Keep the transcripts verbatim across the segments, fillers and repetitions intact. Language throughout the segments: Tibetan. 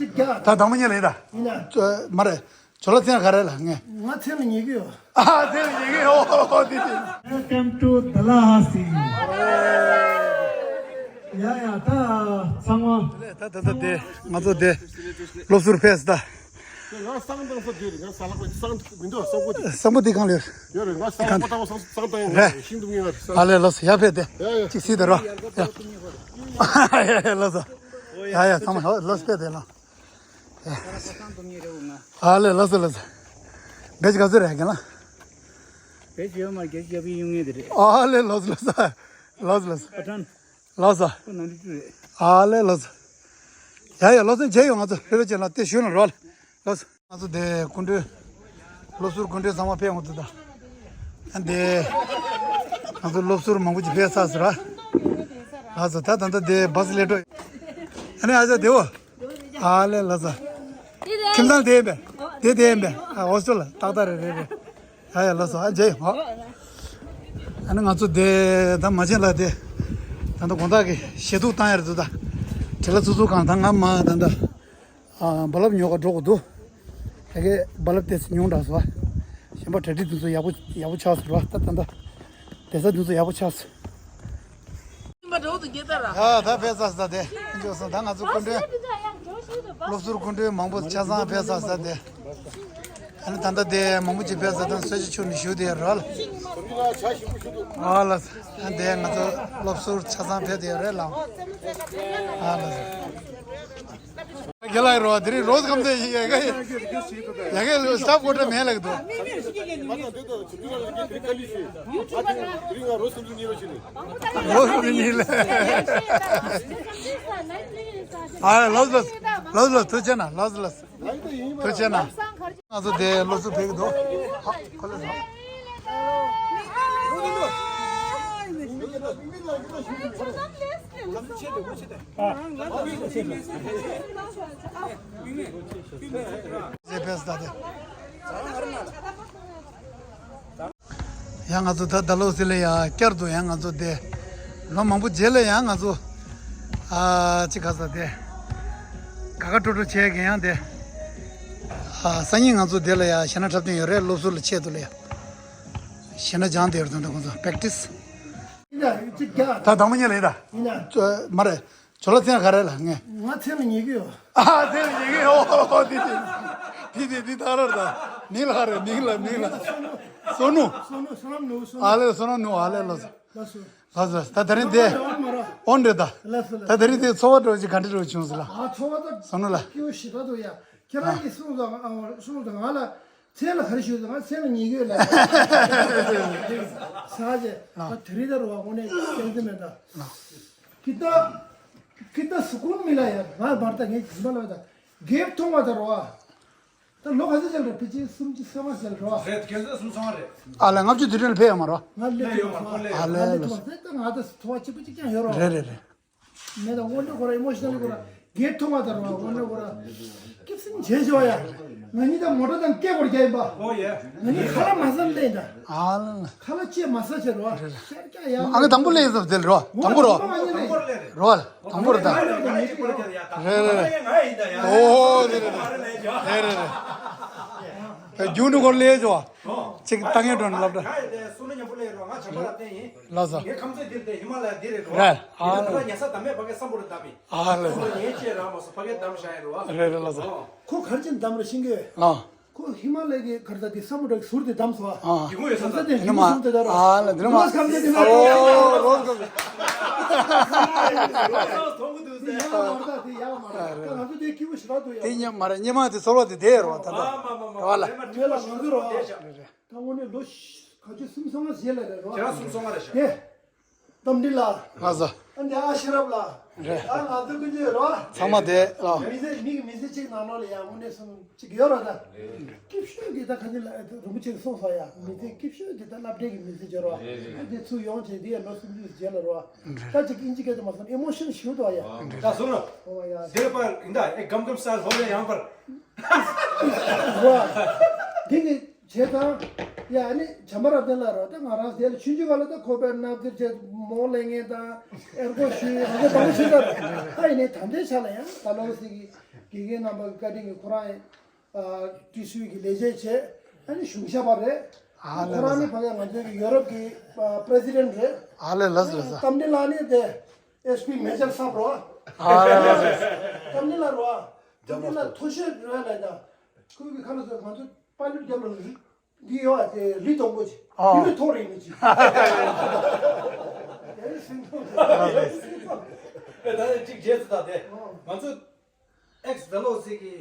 ད་དང་པོ་ཉིད་ལ་ཡིན་ད། ཡིན་ན། མ་རེད། ཇོ་ལ་མཚན་ག་རེ་ལ་ངས། ང་མཚན་ལ་ཉེ་གི་ཡོད། ཨ་མཚན་ལ་ཉེ་གི་ཡོད། ཨོ་དེ་དེ། Welcome to Tallahassee. ཡ་ཡ། ད་ཚང་མ། ད་ད་ད་དེ་ང་ཚོ་དེ་སློབ་ཟུར་ཕེབས་ད། ང་སང་དང་སོ་བརྗོད་རེད། ང་ས་ལག་པ་སང་མི་འདུག་སང་པོ་དེ། སང་པོ་དེ་གང་ལ་ཡོད། ཡོད་རེད། ང་སང་པོ་ཏང་སང་སང་ཏང་ཡང་རེད། ཤིང་དུ་ངེས་ང་རེད། ཨ་ལས་ལོས་ཡ་ཕེབས་དེ། ཡ་ཡ། ཅིག་སྲིད་དེ་རོ། ཡ་ཡ་ལོས། ཡ་ཡ་ཚང་མ་ལོས་ཕེབས་དེ་ལ། ཨ་ལས་ལོས་ལོས། བེད་ག་ཚོད་རེད་རྒན་ལགས། བེད་ཡོད་མ་རྒྱལ་རྒྱབ་ཡིན་ཡོང་ངེས་དེ་རེད། ཨ་ལས་ལོས་ལོས། ལོས་ལོས། ཨ་ཁྲང་། ལོས། ཁོ་ནང་དུ་ཀྲུ་རེད། ཨ་ལས་ལོས། ཡ་ཡ་ལོས་མཇལ་ཡོང་། ང་ཚོ་ཕེབས་ཕེབས་ཅན་ལ་དེ་ཞུས་ན་རོ། ལོས། ང་ཚོ་དེ་སྐུ་མགྲོན། སློབ་ཟུར་སྐུ་མགྲོན་ཚང་མ་ཕེབས་འོང་དུ་ད། ཨ་དེ། ང་ཚོ་སློབ་ཟུར་མང་པོ་ཅིག་ཕེབས་ཚར་ཟེར་ར། ལགས་སོ། ད་ད་ལྟ་དེ་བ་སི་ལེ་འགྲོ། ཨ་ནི་ཨ་ཅག་དེའོ། ཨ་ལས་ལགས་སོ། ཁྱིམ་ཚང་དེ་ཡིན་པས། དེ་དེ་ཡིན་པས། ཨ་ཧོ་སི་ཊེལ་ལ་ཏག་ཏག་རེད་རེད་རེད། ཨ་ཡ་ལགས་སོ། ཨ་མཇལ་ཡོང་། ཨ་ནི་ང་ཚོ་དེ་ད་མ་བྱན་ལ་དེ། ད་ལྟ་དགོང་དག་གི་ཞལ་ཐུག་བཏང་ཡ་རེད་འདུག་ད། བྲེལ་བ་ཚུགས་ཚུགས་གང་ད་ང་མ་ད་ད། ཨ་རྦ་རླབས་ཉོ་ག་འགྲོ་དགོས་འདུག་ད་གའི་རྦ་རླབས་དེ་ཉུང་དྲགས་སོང་། གཞན་པ་གྲ་སྒྲིག་དེ་ཚོ་ཡག་པོ་ཡག་པོ་ཆགས་སོང་ར། ད་ད་ད་བསྡད་ས་དེ་ཚོ་ཡག་པོ་ཆགས་སོང་། ཨ་ད་ཕེབས་ཚར་ས་དེ་འཇོག་སོང་། ད་ང་ཚོ་སྐུ་མགྲོན་སློབ་ཟུར་སྐུ་མགྲོན་མང་པོ་ཆ་ཚང་ཕེབས་ཚར་ས་དེ། ཨ་ནི་ད་ལྟ་དེ་མང་པོ་ཅིག་ཕེབས་ཚར། ད་གསོལ་ཇ་ཆུ་ནས་ཞུ་དེ་རོལ། ཨ་ལ་ཨ་དེ་ང་ཚོ་སློབ་ཟུར་ཆ་ཚང་ཕེབས་དེ་རེད་ལ། ཨ་ལ། རྒན་ལགས་རོ། དེ་རིང་རོ་ཁམས་ཚན་ཡ་ག་ཡ་ག་ལོ་སྟབས་གོ་འདྲ་མེད་ལགས་འདུག་རོ་སུ་ཉིད་ལ། ཨ་ལོས་ལོས་ལོས་ལོས། ཐུགས་རྗེ་ཆེ་གནང་། ལོས་ལོས། ཐུགས་རྗེ་ཆེ་གནང་། ང་ཚོ་དེ་སློབ་ཟུར་ཕེབས་ཀྱི་འདུག་ཧ་ཁོ་ལ་ཟ། ཟེར་ཕེབས་ད་དེ། ཡང་ང་ཚོ་ད་ད་ལོ་སི་ལ་ཡང་བསྐྱར་དུ་ཡང་ང་ཚོ་དེ་ལོ་མང་པོ་རྗེས་ལ་ཡང་ང་ཚོ་ཨ་ཅི་ག་ས་དེ་ག་ག་ཀྲོ་ཀྲོ་བྱས་གི་ཡང་དེ་ཨ་སང་ཉིན་ང་ཚོ་དེ་ལ་ཡང་ཞེ་ན་འཁྲབ་སྟོན་ཡོད་རེད། སློབ་ཟུར་ལ་ཆེད་དུ་ལ་ཡང་ཞེ་ན་སྦྱང་དེ་ཡོད་རེད། ད་ཁོང་ཚོ་པེག་ཊི་སི་ད་དང་པོ་ཉིད་ལ་ཡིན་ད། མ་རེད། ཇོ་ལ་མཚན་ག་རེ་ལ་ངས། ང་མཚན་ལ་ཉེ་གི་ཡོད། ཨ་མཚན་ལ་ཉེ་གི་ཡོད། ཨོ་འདི་འདི་འདི་འདི་ད་ར་ད། མིང་ལ་རེད། མིང་ལ་མིང་ལ། བསོད་ནུ། བསོད་ནུ། བསོད་ནམས་ནུ། བསོད་ནུ། ཨ་ལེ་བསོད་ནམས་ནུ། ཨ་ལེ་ལགས་སོ། ལགས་སོ། ལགས་སོ། ད་དེ་རིང་དེ། ཨོ་འདྲེ་ད། ལགས་སོ། ད་དེ་རིང་དེ་ཚོར་བ་འདྲ་ཅིག་ག་འདྲ་འདྲ་བྱུང་སོང་ལ། ཨ་ཚོར་བ་ད། བསོད་ནུ་ལ། སྐྱིད་པོ་ཞེ་དྲག་འདུག་ཡ། ཁྱེད་རང་གིས་གསུངས་སོང་། གསུངས་སོང་ང་ལ། མཚན་ལ་ག་རེ་ཞུས་ཟེར། ང་མཚན་ལ་ཉེ་གི་ཡོད་ལ། ཟ་ཅེ། ད་དེ་རིང་ད་རུ་བ་དངོས་གནས་བསྟན་གི་མེད་ད། ཀི་ཏ། ཀི་ཏ་སུ་ཀུན་མི་ལ་ཡ། ང་བར་ད་ངས་སྦྱིན་པ་ལ་ད། རྒྱལ་མཐོང་བ་ད་རུ་བ། ད་ལོ་ག་ཚོད་ཅན་རེད། ཕལ་ཆེར་སུམ་ཅུ་སོ་ལྔ་ཟེར་རོ། རེད། ཁྱེད་ཚོ་སུམ་ཅུ་སོ་ལྔ་རེད། ཨ་ལ་ལྔ་བཅུ་དུས་དྲན་ལ་ཕེབས་ཡོད་མ་རོ། ང་སླེབས་ཡོད་མ་རོ། ཨ་ལ་ལ། ད་ང་ད་ཐོ་བ་གཅིག་པུ་གཅིག་ཀྱང་ཡོད་རོ། རེད་རེད་རེད། མེད་ད་དངོས་གནས་ཁོ་ར་ཨི་མོ་ཤི་ནལ་ལི་ཁོ་ར་སྒེར་ཐོག་མ་ད་རོ། དངོས་གནས་ཁོ་ར་སྐྱིད་སེམས་བྱེད་ཤོག་ཡ། ང་གཉིས་ད་མོ་ཊ་དང་སྐད་སྐོར་རྒྱག་ཡིན་པ། ཨོ་ཡ། ང་གཉིས་ཁ་ལ་མ་ཟ་ལེན་ད། ཨ་ལ་ལ། ཁ་ལ་ཅེ་མ་ཟ་བྱེད་རོ། ཤར་ཀྱང་ཡ། ཨ་ང་དང་པོ་ལས་ཟབ་ཟེར་རོ། དང་པོ་རོ། རོ་ལ། དང་པོ་རེད་ད། རེད་རེད་རེད། ཨོ་རེད་རེད་རེད། རེད་རེད་རེད། རྒྱུ་འདི་སྐོར་ལས་ཅོ། ཅིག་ཏང་ཡོད་འགྲོ་ནས་ལབ་ད། ལ་ས། རེད། ཨ་ལ། ཨ་ལ། རེད་རེད་ལ་ས། ཁོ་གར་ཅན་དམ་ར་ཤིང་གི། ཨ། ཁོ་ཧི་མ་ལ་ཡའི་གར་ད་དེ་སམ་བྷོ་ཊ་ཟུར་དེ་བདམས་སོ། ཨ། ཡིན་ནོ་ཡོད་ས་ད། ཡིན་ནོ་མ། ཨ་ལ་འདི་ནོ་མ། རོ་སི་ཁམས་ཚན་དེ་ན། ཨོ་རོ་སི་ཁམས་ཚན། ཡ་མ་ར་ད་དེ་ཡ་མ་ར། ང་ཚོ་དེ་སྐྱིད་པོ་ཞེ་དྲག་འདུག་ཡ། དེ་ཉི་མ་ར་ཉི་མ་དེ་ཚོར་བ་དེ་དེ་རོ་ད་ད། རོ་ལ། ངས་ལ་ང་ཚོ་རོ། རེད་རེད། ད་དངོས་གནས་ལོ་ག་ཚོད་སུམ་སོ་ལྔ་ཞེ་ལ་རེད་རོ། ཁྱེད་རང་སུམ་སོ་ལྔ་རེད་ཤག་དེ། རྟ་མགྲིན་ལགས། ལགས་སོ། ཨ་ནི་ཨ་ཤི་རབ་ལགས། རེད། ཨ་ང་ཚོ་ཀུན་གྱིས་རོ། ཚང་མ་དེ་ལགས། མི་ཚེ་མི་གི་མི་ཚེ་གཅིག་ནང་ལོགས་ལ་ཡང་དངོས་གནས་སོང་གཅིག་ཡོད་རོ་ད། སྐྱིད་ཤོས་ཀྱི་ད་ག་ནི་ལ་རིན་པོ་ཆེ་གིས་གསུངས་སོང་ཡ། མི་ཚེ་སྐྱིད་ཤོས་ཀྱི་ད་སློབ་གྲྭའི་གི་མི་ཚེ་བརྗོད་རོ། ཨ་དེ་ཚུར་ཡོང་བྱས་དེ་ཡ་ལོ་སུམ་ཅུ་རྗེས་ལ་རོ། ད་ཅིག་ཨིན་ཇི་སྐད་དུ་མ་སོང་ཨི་མོ་ཤན་ཞུ་དོ་ཡ། ད་སོང་རོ། ཨོ་ཡ། དེ་པར་ཡིན་ད་ཨེ་གམ་གམ་སལ་ཧོ་ལེ་ཡང་པར། རོ། དེ་གི་བྱས་ཙང་། ཡ་ཨ་ནི་བྱམས་པ་རབ་བརྟན་ལགས་རོ། ད་ང་རང་དེ་ལ་ཆུང་ཆུང་ག་ལ་ད་ཁོ་པའི་སྣག་ཚེར་བྱས་མོ་ལེན་མཁན་དང་ཨེར་ཀོ་ཞུས་ང་ཚོ་དང་པོ་ཆུང་ཙག་རེད། ད་ཡིན་ནའི་ད་ལྟའི་ཆ་ལ་ཡང་ད་ལོ་སི་གི་ དགེ་རྒན་རྣམ་པ་གི་བཀའ་དྲིན་གྱིས་ཁོ་རང་ཨ་ཏི་སུའི་གི་ལས་བྱེད་བྱས། ཨ་ནི་གཞུང་ཞབས་པ་རེད། ཨ་ལེ་ཁོ་རང་ལགས་ནི་སོ། ཕ་གི་ང་ཚོའི་གི་ཡོ་རོབ་ཀྱི་ཨ་པྲེ་སི་ཌེན་ཊི་རེད། ཨ་ལེ་ལགས་སོ་ལགས་སོ། སྟབས་མགྲིན་ལགས་ནི་དེ་ཨེས་པི་མེ་ཇར་སབ་རོ། ཨ་ལེ་ལགས་སོ། སྟབས་མགྲིན་ལགས་རོ། སྟབས་མགྲིན་ལགས་མཐོ་ཤོས་རེད་ལ་ད། ཁོའི་གི་ཁ་ལ་ཚོ་ང་ཚོ་པ་ལུ་རྒྱབ་ལ་རི། འདི་ཡོད་ཨ་དེ་རི་དང་པོ་ཅིག་ཨོ། དེ་རི་ཐོག་རེད་མི་ཅིག་དེ་རི་སེང་ཐོག་རེད། ཨེ་ད་ཅིག་རྗེས་སུ་ད་དེ། ང་ཚོ་ཨེག་སི་ད་ལོ་ཟེར་གི་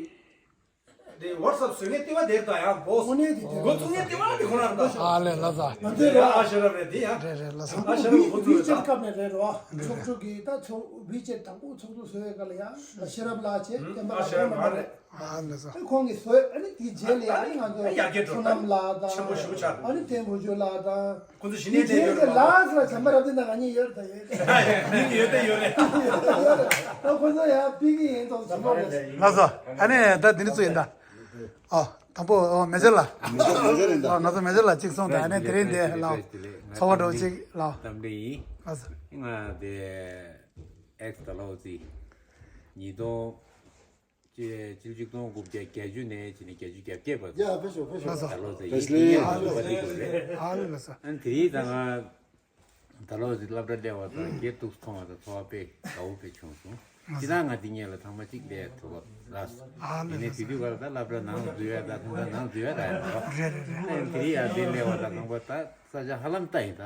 དེ་ཝ་ཊི་སབ་བཟོ་མཁན་ལྟེ་བ་དེར་ད་ཡང་བོ་སི་དངོས་གནས་དེ་དེ་འགོ་བཙུགས་མཁན་ལྟེ་བ་དེ་ཁོ་རང་རེད་ད། ཨ་ལེ་ལགས་སོ། ང་ཚོའི་ར་ཨ་ཤེ་རབ་རེད་དེ་ཡང་། རེད་རེད་ལགས་སོ། ཨ་ཤེ་རབ་འགོ་བཙུགས་རེད་ད། སྐབས་ནས་རེད་རོ། ཚོགས་གཙོ་གིས་ད་ཚོགས་ཝི་ཅེཊ་དང་པོ་ཚོགས་གཙོ་བཟོ་བའི་སྐབས་ལ་ཡང་ཨ་ཤེ་རབ་ལགས་བྱས་ཨ་ཤེ་རབ་མ་རེད། ཨ་ལེ་སོ། ཨ་ཁོང་གིས་བཟོས། ཨ་ནི་དེའི་རྗེས་ལ་ཨ་ནི་ང་ཚོ་ཡར་རྒྱས་འགྲོ་བསོད་ནམས་ལགས་དང་ཆེན་པོ་ཞེ་པོ་ཆགས་འདུག་ཨ་ནི་བསྟན་བུ་ཆོས་ལགས་དང་། ཁོ་ཚོ་གཞི་ནས་དེའི་རྗེས་ལ་ལགས་ལ་བྱམས་པ་རབ་བརྟན་དང་ང་གཉིས་ཡོད་རེད་ད་ཡོད་རེད། མིག་ཡོད་ད་ཡོད་རེད། ད་ཁོ་ཚོ་ཡང་ཕ་གི་ཡིན་ཙང་ཞེ་པོ་རེད། ལགས་སོ། ཨ་ནི་ད་འདི་ནི་ཚོ་ཡིན་ད། ཨ་དང་པོ་ཨོ་མེ་ཇར་ལགས། མེ་ཇར་ལགས་ཡིན་ད། ཨ་ང་ཚོ་མེ་ཇར་ལགས་གཅིག་སོང་ད། ཨ་ནི་དེ་རིང་འདི་ལགས་ཚོགས་པ་འགྲོ་གཅིག་ལགས། གཏམ་འདྲི་ཡིན། ལགས་སོ། ང་དེ་ཨེག་སི་ད་ལོ་ཙི་ཉིས་སྟོང་། ཅེས་ཕྱི་ལོ་ཆིག་སྟོང་དགུ་བརྒྱ་བརྒྱད་ཅུ་ནས་བྱས་ནས་བརྒྱད་ཅུ་གྱ་བརྒྱད་བར་དུ། ཡ་ཕེབས་ཤོག་ཕེབས་ཤོག་ལགས་སོ། ད་ལོ་ཚེ་ཡིན་ཡིན་ཡང་ང་ཚོ་པ་ཏི་ཀུ་རེད། ཨ་ལགས་སོ། ཨ་ནི་དེ་རིང་ད་ང་ད་ལོ་ཚེ་སློབ་གྲྭ་སླེབས་པ་དང་སྒེར་ཐུགས་མཐོང་བ་དང་ཚོར་བ་དཔེ་དགའ་བོ་དཔེ་བྱུང་སོང་། ལགས་སོ། སྤྱིར་བཏང་ང་འདི་ཉིད་ལ་ཐེངས་མ་གཅིག་སླེབས་ཐུབ་པ་ལགས་སོ། ཨ་ལགས་སོ། ཡིན་ནའི་དུས་དུས་ག་ལ་ད་སློབ་གྲྭ་ནང་འཛུལ་ཡ་ད་ཐེངས་ད་ནང་འཛུལ་ཡ་རག་ཡ་མ་རེད། རེད་རེད་རེད། ཨ་ནི་དེ་རིང་ཡང་འདི་སླེབས་པ་དང་ཁང་པ་ད་ས་ཆ་ཧ་ལམ་ལྟ་ཡིན་ད།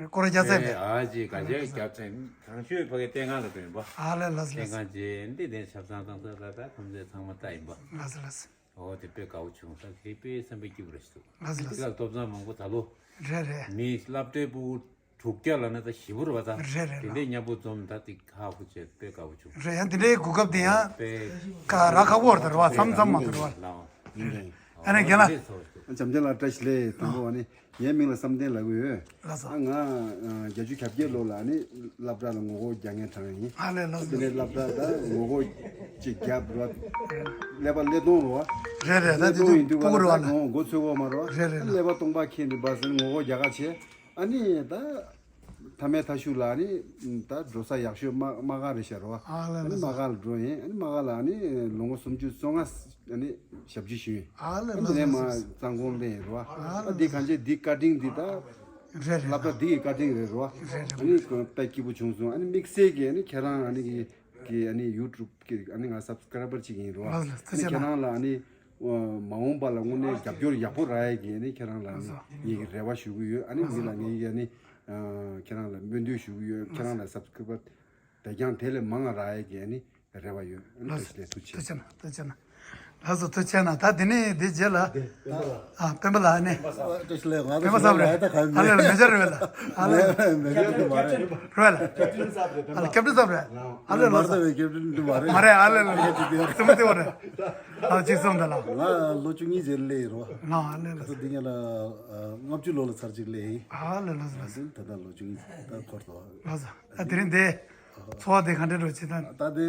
སྐོར་ར་རྒྱག་ཚད་རེད། ཨ་ཅེ་ག་ཅེ་རྒྱབ་ཚད་གང་ཤོས་ཕ་གི་བསྟན་ཁང་ལ་ཐོན་པ། ཨ་ལེ་ལགས་སོ་བསྟན་ཁང་ཅེ་འདི་དེ་ཆབ་གསང་བཏང་ས་ད་ད་ཁོང་ཚོས་ཚང་མ་ལྟ་ཡིན་པ། ལགས་སོ་ལགས་སོ། ཨོ་དེ་དཔེ་དགའ་བོ་བྱུང་ས་དེ་དཔེ་བསམ་པའི་སྐྱིད་པོ་རེད་འདུག་ལགས་སོ་ལགས་སོ། དེ་ག་ལ་ཐོབ་ཐང་མང་པོ་ད་ལོ། རེད་རེད། མི་སློབ་གྲྭའི་ཕྲུ་གུ་དྲུག་བརྒྱ་ལ་ན་ད་བཞི་པོ་རེད་བ་ད། རེད་རེད་དེ་ལགས། འདྲའི་མཉམ་པོ་འཛོམས་ད་དེ་ཧ་གོ་བྱས་དཔེ་དགའ་བོ་བྱུང་། རེད། ཡང་དེ་འདྲའི་གོ་སྐབས་དེ་ཡང་དཔེ་ག་རག་ཁག་པོ་རེད་ད་རེད་བ། མཚམས་མཚམས་མ་གཏོགས་རེད་བ། ལགས་ཡིན་ཨ་ནི་རྒན་ལགས། འཇམ་དཔལ་ལགས་བཀྲ་ཤིས་བདེ་ལེགས། དང་པོ་ཨ་ནི་ངའི་མིང་ལ་བསམ་གཏན་ལབ་ཀྱི་ཡོད། ལགས་སོ། ཨ་ང་བརྒྱད་ཅུ་གྱ་བརྒྱད་ལོ་ལ་ཨ་ནི་སློབ་གྲྭ་ལ་ངོ་རྒོལ་རྒྱག་མཁན་དྲངས་ཡིན། ཨ་ལས་ལགས་སོ། དེ་ནས་སློབ་གྲྭ་ད་ངོ་རྒོལ་ཅིག་བརྒྱབ་རོགས། ཀླད་པ་ཀླད་སྟོང་རོགས། རེད་རེད། ད་ཀླད་དེ་སྟོང་ཡིན་དུས་སྤུ་གུ་ག་ལ་རེད་བ་ད་ལ། ངོ་རྒོལ་ཚོད་དགོས་མ་རོགས། རེད་རེད་ཀླད་པ་སྟོང་པ་ཁྱེར་འདི་བ་ཟེར་ངོ་རྒོལ་རྒྱག་ག་བྱས། ཨ་ནི་ད་མཐའ་མའི་མཐའ་གཞུག་ལ་ཨ་ནི་ད་འགྲོ་ས་ཡག་ཤོས་དམག་དམག་སྒར་རེད་ཤག་རོ། ཨ་ལ་ཨ་ནི་ལ་དམག་སྒར་ལ་འགྲོ་ཡིན། ཨ་ནི་དམག་སྒར་ལ་ཨ་ནི་ལོ་ངོ་སུམ་ཅུ་སོ་ལྔ་ཨ་ནི་ཞབས་ཕྱི་ཞུས་ཡིན། ཨ་ལ་ཨ་ལ་ནི་དེ་ནས་མ་ལ་གཙང་གོང་ལ་ཡིན་རོ། ཨ་ཨ་ལ་འདི་གང་ཅི་འདི་བཀའ་དྲིན་འདི་ད་རེད་རེད། སློབ་གྲྭ་འདི་ཡི་བཀའ་དྲིན་རེད་རོ། རེད་ཨ་རེད། ནི་དཔེ་སྐྱིད་པོ་བྱུང་སོང་། ཨ་ནི་དམིགས་བསལ་གྱི་ཨ་ནི་ཁྱེད་རང་ཨ་ནི་གི་གི་ཨ་ནི་ཡུ་ཊུབ་གི་ཨ་ནི་ང་སབ་སི་ཀ་རའི་བར་ཅིག་ཡིན་རོ། ལགས་ལགས། ཨ་ནི་ཁྱེད་རང་ལ་ཨ་ནི་མ་འོངས་པ་ལ་དངོས་གནས་རྒྱབ་སྐྱོར་ཡག་པོ་རག་ཡས་ཀྱི་ཨ་ནི་ཁྱེད་རང་ལ་ཨ་ནི་ལགས་སོ། ངེད་ཀྱི་རེ་བ་ཞུ་གི་ཡོད། ཨ་ནི་ལགས་མི་ལ་ངེད་ཀྱི་ཨ་ནི་ཁྱེད་རང་ལ་སྨོན་འདུན་ཞུ་གི་ཡོད། ཁྱེད་རང་ལ་སབ་སི་ཀ་རའི་བར་དེ་ཀྱང་དེ་ལས་མང་ང་རག་ཡས་ཀྱི་ཨ་ནི་རེ་བ་ཡོད། ཨ་ནི་ལགས་བཀྲ་ཤིས་བདེ་ལེགས། ཐུགས་རྗེ་ཆེ། ཐུགས་རྗེ་ཆེ་གནང་། ལགས་སོ་ཐུགས་རྗེ་ཆེ་གནང་། ད་དེ་ནས་དེ་རྗེས་ལ་ཨ་སྤེན་པ་ལགས་ཨ་ནི་སྤེན་པ་བསམ་རེད། ཨ་ལས་ལ་མེ་ཇར་རེད་ལ། ཨ་ལས་མེ་ཇར་དེ་མ་རེད། རེད་ལ། ཨ་ལ་ཀེབ་ཏིན་བསམ་རེད། ཨ་ལས་ལ། མ་རེད་ཨ་ལས་ལ། སེམས་མ་བདེ་བ་རེད། ཨ་ཅིག་སོང་ད་ལ། ང་ལོ་བཅུ་གཉིས་རྗེས་ལ་སླེབས་ཡིན་རོ། ང་ཨ་ལས་ལ། ཁ་སང་འདི་ཉིད་ལ་ལྔ་བཅུ་ལོ་ལ་ཚར་གཅིག་སླེབས་ཡིན། ཨ་ལས་ལ་ལ། ད་ལྟ་ལོ་བཅུ་གཉིས་ད་འཁོར་ཐོག་ལགས་སོ། ཨ་དེ་རིང་འདི་འཚོ་བ་དེ་ག་འདྲ་འགྲོ་བྱེད་དང་། ད་དེ་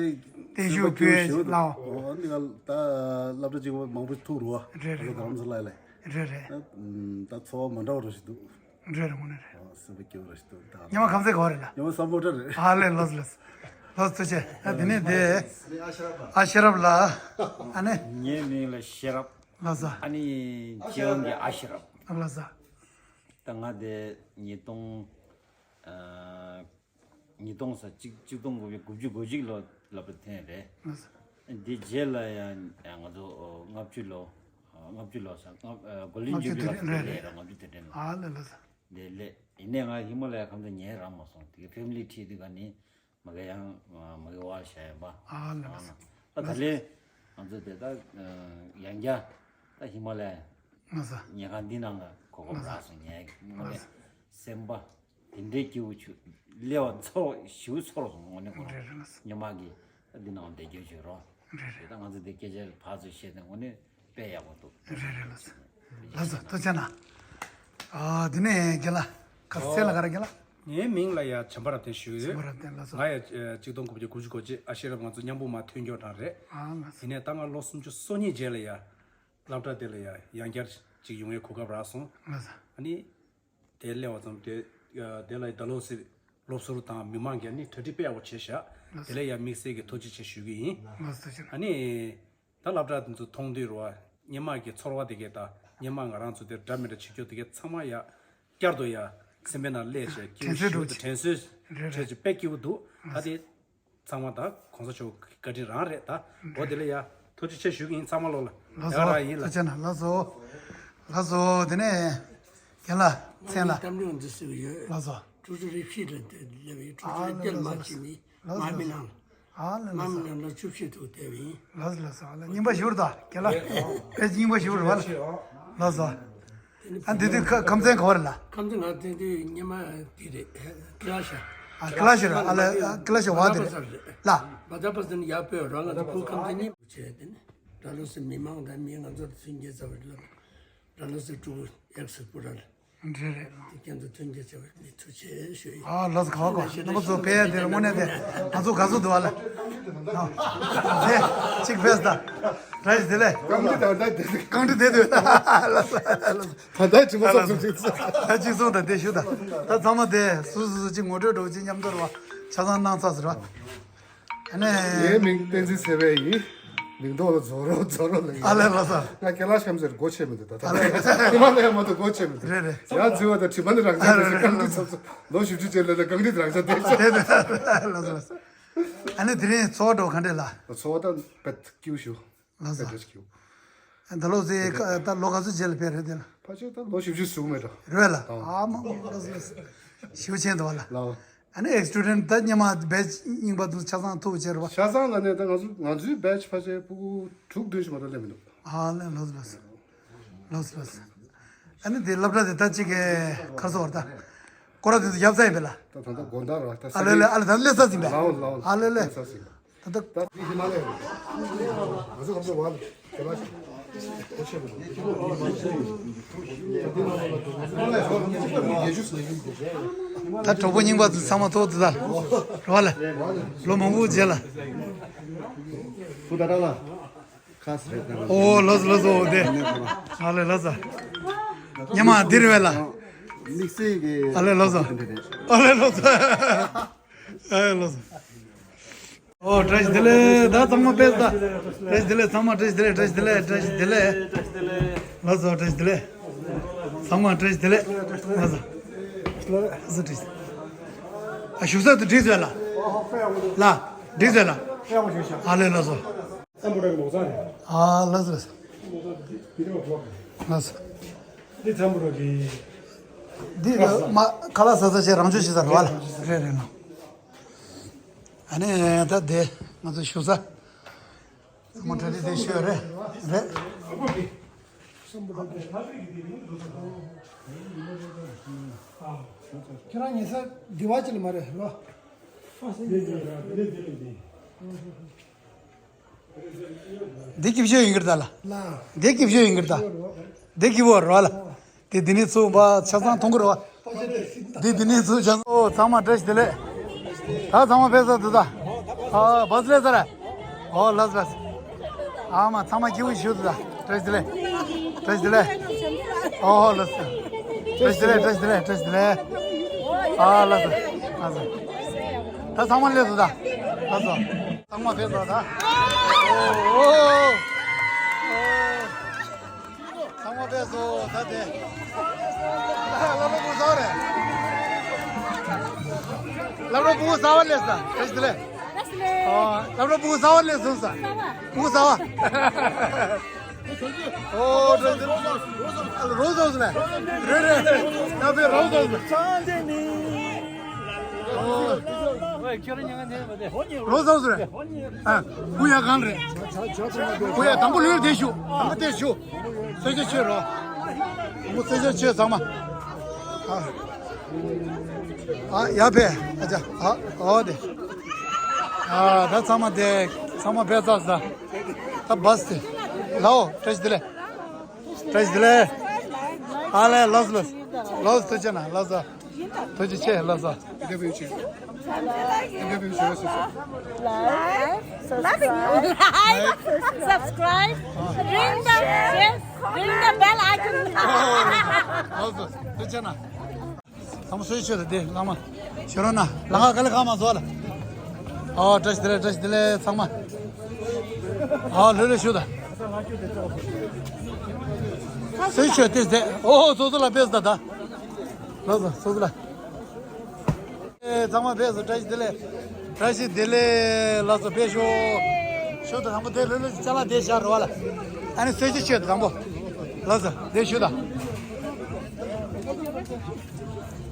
བརྟན་བཞུགས་ཕུལ་ལགས། འོ་འདི་ག་ད་སློབ་གྲྭ་གཅིག་པ་མང་པོ་ཐུག་རོ། རེད་རེད། རྡ་རམ་ས་ལ་ལ། རེད་རེད། ད་ཚོར་བ་མ་འདྲ་བ་རོ་ཞིག་འདུག། རེད་རེད། དངོས་གནས་རེད། སེམས་པ་སྐྱིད་པོ་རོ་ཞིག་འདུག། ད་ཉི་མ་ཁམས་ཚན་ག་བ་རེད་ལ། ཉི་མ་སམ་བྷོ་ཊ་རེད། ཨ་ལས་ལགས་སོ་ལགས་སོ། ལགས་སོ་ཐུགས་རྗེ་ཆེ། ཨ་དེ་ནས་དེ་ཨ་ཤེ་རབ་ལགས། ཨ་ནི་ངའི་མིང་ལ་ཤེ་རབ། ལགས་སོ། ཨ་ནི་སྤྱི་ཡོངས་ཀྱི་ཨ་ཤེ་རབ། ལགས་སོ། ད་ང་དེ་ཉིས་སྟོང་ཨ་ཉིས་སྟོང་ས་གཅིག་གཅིག་སྟོང་དགུ་བརྒྱ་དགུ་བཅུ་གོ་གཅིག་ལོ་སློབ་གྲྭ་ཐོན་རེད། ལགས་སོ། འདི་རྗེས་ལ་ཡང་ང་ཚོ་ལྔ་བཅུ་ལོ་ལྔ་བཅུ་ལོ་ས་ལྔ་གོ་ལིན་ལྔ་བཅུ་ཇུ་བི་ལི་དུས་དྲན་ལ་རེད། ལྔ་བཅུ་དུས་དྲན་ལ། ཨ་ལས་ལགས་སོ། འདི་ལས་ཡིན་ནའི་ང་ཧི་མ་ལ་ཡ་ཁམས་ཚན་ཉན་རག་མ་སོང་། དེ་གི་ཕེ་མི་ལི་ཁྲིད་དེ་ག་ནི་མ་གི་ཡང་མ་གི་བ་ཤ་ཡ་པ། ཨ་ལ་ལ། ད་ད་ལས་ང་ཚོ་དེ་ད་ཡང་བསྐྱར་ད་ཧི་མ་ལ་ཡ་ལ་ས་ཉལ་ཁང་འདི་ནང་ལ་གོ་སྐབས་ལ་ལ་རག་སོང་། ཉལ་ལ་ས་སེམས་པ་དེ་འདྲའི་སྐྱིད་པོ་བྱུང་། སླེབས་པ་ཚོར་ཞིའུ་ཚོར་སོང་། དངོས་གནས་ཁོ་རང་རེད་རེད་ལ་ས། ཉི་མ་གི་ད་འདི་ནང་བསྡད་རྒྱུ་བྱོས་རོགས། རེད་རེད། ད་ང་ཚོ་དེ་སྐད་ཆ་ཕར་ཚུར་བཤད་དེ་དངོས་གནས་དཔེ་ཡག་པོ་འདུག། རེད་རེད་ལགས་སོ། ལགས་སོ་ཐུགས་རྗེ་གནང་། ཨ་དེ་ནས་རྒན་ལགས་ཁ་སང་ལ་ག་རེ་རྒན་ལགས། ངའི་མིང་ལ་ཡ་བྱམས་པ་རབ་བརྟན་ཞུ་ཡོད། བྱམས་པ་རབ་བརྟན་ལགས་སོ། ང་ཡ་ཨ་གཅིག་སྟོང་དགུ་བརྒྱ་དགུ་བཅུ་གོ་གཅིག་ཨ་ཤེ་རབ་ང་ཚོ་མཉམ་པོ་མ་ཐོན་མགྱོགས་གྲངས་རེད། ཨ་ལགས་སོ། དེ་ནས་ད་ང་ལོ་སུམ་ཅུ་སོ་གཉིས་རྗེས་ལ་ཡ་སློབ་གྲྭ་དེ་ལ་ཡ་ཡང་བསྐྱར་ཅིག་ཡོང་བའི་གོ་སྐབས་རག་སོང་། ལགས་སོ། ཨ་ནི་དེ་སླེབས་པ་ཙམ་དེ་དེ་ལ་ད་ལོ་སི་ སློབ་ཟུར་དང་མི་མང་གིས་ནི་གྲ་སྒྲིག་དཔེ་ཡག་པོ་བྱས་ཤག་དེ་ལ་ཡང་དམིགས་བསལ་གྱི་ཐུགས་རྗེ་ཆེ་ཞུ་གི་ཡིན། ལགས་སོ་ཐུགས་རྗེ་ཆེ། ཨ་ནི། ད་སློབ་གྲྭ་དེ་ཚོ་མཐོང་དུས་རེད་བ། སྔོན་མ་གི་ཚོར་བ་དེ་གས་ད་སྔོན་མ་ང་རང་ཚོ་དེར་འདྲ་མི་འདྲ་བྱེད་རྒྱུ་དེ་གས་ཚང་མ་ཡ་བསྐྱར་དུ་ཡ་སེམས་པའི་ནང་སླེབས་བྱས་དྲན་གསོ་ཞིག་འགྲོ་དྲན་གསོ་རེད་རེད། བྱས་བྱས་དཔེ་སྐྱིད་པོ་འདུག་ད་དེ་ཚང་མ་ད་གོང་ས་མཆོག་བཀའ་དྲིན་རང་རེད་ད། འོ་དེ་ལ་ཡ་ཐུགས་རྗེ་ཆེ་ཞུ་གི་ཡིན་ཚང་མ་ལོ་ལ། ལགས་ཡ་སོ། རང་ཡིན་ལ། ཐུགས་རྗེ་ཆེ་གནང་། ལགས་སོ། ལགས་སོ། དེ་ནས་རྒན་ལགས་མཚན་ལ། གཏམ་རིང་འདི་སུ་ཡོད། ལགས་སོ། ཀྲུའུ་ཀྲུའུ་རེ་ཕྱི་ལ་དེ་སླེབས་ཡོད། ཀྲུའུ་ཀྲུའུ་རེ་ཨ་ལ་སྟེར་ལ་མ་ལ་བྱེད་མི་ཨ་ལ་མ་མི་ལ་ནང་། ཨ་ལ་ལ་མ་མི་ལ་ལ་བཅུ་བཞི་ཐུག་དེ་བིན། ལགས་ལགས་སོ། ཨ་ལ་རྙིང་པ་ཞུ་རུ་ད་རྒན་ལགས། དཔེ་རྙིང་པ་ཞུ་རུ་བ་ལ། ལགས་སོ། ཨ་འདི་དུས་ཁ་ཁམས་ཚན་ག་བ་རེད་ལ། ཁམས་ཚན་ང་དེ་དུས་སྔོན་མ་དེ་རེད། ཀི་ལ་ཤ། ཨ་ཀི་ལ་ཤ་རེད། ཨ་ལ་ཀི་ལ་ཤ་བ་དེ་རེད་ལ། བ་ད་པ་ཟིན་ཡ་པོས་རང་ང་ཚོ་བུ་ཁམས་ཚན་གཉིས་བྱས་དེ་ནི་ད་ལོ་སི་མི་མང་དང་མི་ང་ཚོ་མཐུན་རྐྱེན་རྩ་བ་རེད་ལ། ད་ལོ་སི་ཀྲུའུ་ཨེག་སི་པུ་ར་ལ། རེད་རེད། དེ་ཁྱེད་ཚོ་མཐུན་རྐྱེན་བྱས་པ་ནི་ཐུགས་རྗེ་ཆེ་ཞུ་ཡིན། ཨ་ལགས་སོ། ག་བ་གོ་རྣམ་པ་ཚོ་ཕེབས་ཡ་དེ་ལ་དངོས་གནས་དེ་ང་ཚོ་དགའ་བསུ་འདུག་ཨ་ལ། ཨ་དེ་གཅིག་ཕེབས་ད། བཀྲ་ཤིས་བདེ་ལེགས། རྐང་འདི་དང་ད་དེ་རྐང་འདི་དེ་དུས་ལགས་སོ་ལགས་སོ། ད་ད་ཅི་མ་སོང་ཅིག་ད་ཅིག་སོང་ད་དེ་ཞུ་ད། ད་ཚང་མ་དེ་སུ་སུ་སུ་ཅིག་ངོ་སྤྲོད་འགྲོ་ཅིག་མཉམ་དུ་རེད་བ། ཆ་ཚང་གནང་ཚར་ཟེར་བ། ཨ་ནི། ངའི་མིང་བསྟན་འཛིན་ཚེ་དཔལ་ཡིན། མིང་ཐོག་ལ་རྫོགས་རོགས་རྫོགས་རོགས་ལ་ཡིན། ཨ་ལས་ལགས་སོ། ང་ཁེ་ལག་ཤམ་ཟེར་སྒོ་ཕྱེ་མི་འདུག་ད་ལྟ། ཨ་ལས། ཧི་མ་ལ་ཡ་མ་གཏོགས་སྒོ་ཕྱེ་མི་འདུག་རེད་རེད། ཡ་འཛུལ་བ་དང་དྲི་མ་ནི་རང་ཅག་རེད་ཟེར་རྐང་འདི་ཚབ་ཚུབ་ལོ་བཞི་བཅུ་ཅན་ལ་ལ་རྐང་འདི་རང་ཅག་དེ་ཤ། དེ་དེ་ལགས་སོ་ལགས་སོ། ཨ་ནི་དེ་རིང་འཚོ་བ་འགྲོ་ག་འདྲས་ལ། འཚོ་བ་ད་བེད་སྐྱིད་ཞུ། ལགས་སོ། བེད་སྐྱིད་ཞུ། ད་ལོ་ཚེ་ད་ལོ་ག་ཚོད་རྗེས་ལ་ཕེབས་རེད་དེ་ལ། ཕལ་ཆེར་ད་ལོ་བཞི་བཅུ་ཟུག་མེད་འགྲོ། རེད་ལ། ཨ་མ་ལགས་སོ་ལགས་སོ། ཞེ་པོ་ཆེན་འདུག་བ་ལ། ལགས། ཨ་ནི་ཨེག་སི་ཊུ་ཌེན་ཊི་ད་སྔོན་མ་བེ་ཆི་རྙིང་པ་དང་ཆ་ཚང་ཐུག་བྱས་རེད་བ། ཆ་ཚང་ལ་ནས་ད་ང་ཚོ་ང་ཚོའི་བེ་ཆི་ཕལ་ཆེར་ཕྲུ་གུ་དྲུག་བདུན་ཞིག་མ་གཏོགས་སླེབས་མི་འདུག་ཨ་ལས་ལགས་སོ་ལགས་སོ། ལགས་སོ་ལགས་སོ། ཨ་ནི་དེ་སློབ་གྲྭ་དེ་ད་གཅིག་གི་ཁར་སོ་བར་ད། སྐོར་ར་དེ་ཚོ་བརྒྱབ་ཚར་ཡིན་པས་ལ། ད་ད་ད་དགོང་དག་ར་ད་ཨ་ལས་ལས་ཨ་ལས་ད་སླེབས་ཚར་ཡིན་པས། ལའོ་ལའོ། ཨ་ལས་ལས། སླེབས་ཚར་ཡིན། ད་ལྟ། ད་འདི་ཧི་མ་ལ་ཡ་རེད། ང་ཚོ་སྐབས་སུ་བ་ལ་དེ་ལ་ཞིག་གོ་ཆེ་བ་རེད། ད་གྲོགས་པོ་རྙིང་པ་ཚོ་ཚང་མ་ཐོག་ཏུ་ད་རོ་ལ་ལོ་མང་པོ་རྗེས་ལ། ཕུ་ད་ར་ལ་ཁ་སི་རེད། ཨོ་ལོ་ཙོ་ལོ་ཙོ་དེ་ཨ་ལེ་ལོ་ཙོ་ཉི་མ་འདིར་བས་ལ། དམིགས་བསལ་གྱི་ཨ་ལེ་ལོ་ཙོ་ཨ་ལེ་ལོ་ཙོ་ཨ་ལེ་ལོ་ཙོ། ཨོ་བཀྲ་ཤིས་བདེ་ལེགས། ད་ཚང་མ་ཕེབས་ད། བཀྲ་ཤིས་བདེ་ལེགས། ཚང་མ་བཀྲ་ཤིས་བདེ་ལེགས། བཀྲ་ཤིས་བདེ་ལེགས། བཀྲ་ཤིས་བདེ་ལེགས། ལགས་སོ་བཀྲ་ཤིས་བདེ་ལེགས། ཚང་མ་བཀྲ་ཤིས་བདེ་ལེགས། ལགས་སོ། ལགས་སོ་བཀྲ་ཤིས་བདེ་ལེགས། ཨ་བཞུགས་ས་དུ་བྲིས་ཟེར་ལ། ལ། བྲིས་ཟེར་ལ། ཨ་ལེ་ལགས་སོ། ཨ་ལགས་སོ་ལགས་སོ། འདི་ཚན་པོ་རོ་གི། འདི་ལ་མ་ཁ་ལག་ཟ་ས་བྱས་རང་ཆོས་བྱེད་ས་རེད་བ་ལ། རེད་རེད་ལ། ཨ་ནི་ད་དེ་ང་ཚོ་བཞུགས་ས། མོ་གྲ་སྒྲིག་དེ་ཤོད་རེད་རེད། ཁྱེད་རང་ཉལ་ས་དེ་བ་ཅི་ལ་མ་རེད་རོ། འདི་སྐྱིད་ཤོས་ཡིན་གྱི་རེད་ད་ལ། འདི་སྐྱིད་ཤོས་ཡིན་གྱི་རེད་ད། འདི་སྐྱིད་པོ་རེད་བ་ལ། དེ་འདི་ནས་ཚུར་བ་ཆ་ཚང་མཐོང་གི་རེད་བ། འདི་འདི་ནས་ཚུར་ཆ་ཚང་། ཨོ་ཚང་མ་བཀྲ་ཤིས་བདེ་ལེགས། ད་ཚང་མ་ཕེབས་ཚར་འདུག་ད། ཨ་བ་སི་ལེ་ས་ར། ཨོ་ལགས་ལགས། ཨ་མ་ཚང་མ་སྐྱིད་པོ་ཞུ་འདུག་ད། བཀྲ་ཤིས་བདེ་ལེགས། བཀྲ་ཤིས་བདེ་ལེགས། ཨོ་ལགས་སོ། བཀྲ་ཤིས་བདེ་ལེགས། བཀྲ་ཤིས་བདེ་ལེགས། བཀྲ་ཤིས་བདེ་ལེགས། ཨ་ལགས་སོ། ལགས་སོ། ད་ཚང་མ་སླེབས་འདུག་ད། ལགས་སོ། ཚང་མ་ཕེབས་འདུག་ད། ཨོ་ཨོ་ཨོ། ཚང་མ་ཕེབས་སོང་ད་དེ། སློབ་གྲྭ་བུ་གསར་རེད། སློབ་གྲྭ་བུ་གསར་བ་སླེབས་ས་བཀྲ་ཤིས་བདེ་ལེགས། ཨོ་སློབ་གྲྭ་བུ་གསར་བ་སླེབས་སོང་ས། བུ་གསར་བ། ཨོ་བཀྲ་ཤིས་བདེ་ལེགས། རོ་བཟོ་ཟེར་ལ། རེད་རེད། ད་ཕེབས་རོ་བཟོ་ཟེར། ཨོ། རོ་བཟོ་ཟེར། ཨ། བུ་ཡ་གང་རེད། བུ་ཡ་དང་པོ་ལོས་དེ་ཞུ། དང་པོ་དེ་ཞུ། གསོལ་ཇ་མཆོད་རོགས། དང་པོ་གསོལ་ཇ་མཆོད་ཚང་མ། ཨ། ཨ་ཡ་ཕེ། ཨ་ཅག་ཨ་ཨོ་དེ། ཨ་ད་ཚང་མ་དེ་ཚང་མ་ཕེ་ཚར་ས། ད་བ་སི་དེ། ལའོ་བཀྲ་ཤིས་བདེ་ལེགས། བཀྲ་ཤིས་བདེ་ལེགས། ཨ་ལས་ལགས་སོ་ལགས་སོ། ལགས་སོ་ཐུགས་རྗེ་གནང་ལགས་སོ། ཐུགས་རྗེ་ཆེ་ལགས་སོ། ཨིན་ཊར་བིའུ་བྱེད། ཨིན་ཊར་བིའུ་བྱེད་སོ་སོ། Like, subscribe, subscribe, ring the, yes, ring the bell icon. ལགས་སོ་ཐུགས་རྗེ་གནང་། ཚང་མ་གསོལ་ཇ་མཆོད་དང་དེ་བླ་མ། ཞུ་རོགས་གནང་། ལམ་ཁ་ག་ལེ་ཁག་མ་བཟོ་ལ། ཨོ་བཀྲ་ཤིས་བདེ་ལེགས། བཀྲ་ཤིས་བདེ་ལེགས་ཚང་མ། ཨོ་ལྷོད་ལྷོད་བཞུགས་དང་། སེ་ཆོས་ཏེ་ཟེ། ཨོ་སོ་སོ་ལ་ཕེབས་ད་ད། ལགས་སོ་སོ་སོ་ལ། ཨེ་ཚང་མ་ཕེབས་སོང་། བཀྲ་ཤིས་བདེ་ལེགས། བཀྲ་ཤིས་བདེ་ལེགས། ལགས་སོ་ཕེབས་ཤོག། ཤོག་ད་དང་པོ་དེ་ལྷོད་ལྷོད་ཅ་ལག་དེ་བཞག་རོགས་ལ། ཨ་ནི་སེ་ཆོས་ཆོས་ད་དང་པོ། ལགས་སོ་དེ་བཞུགས་དང་།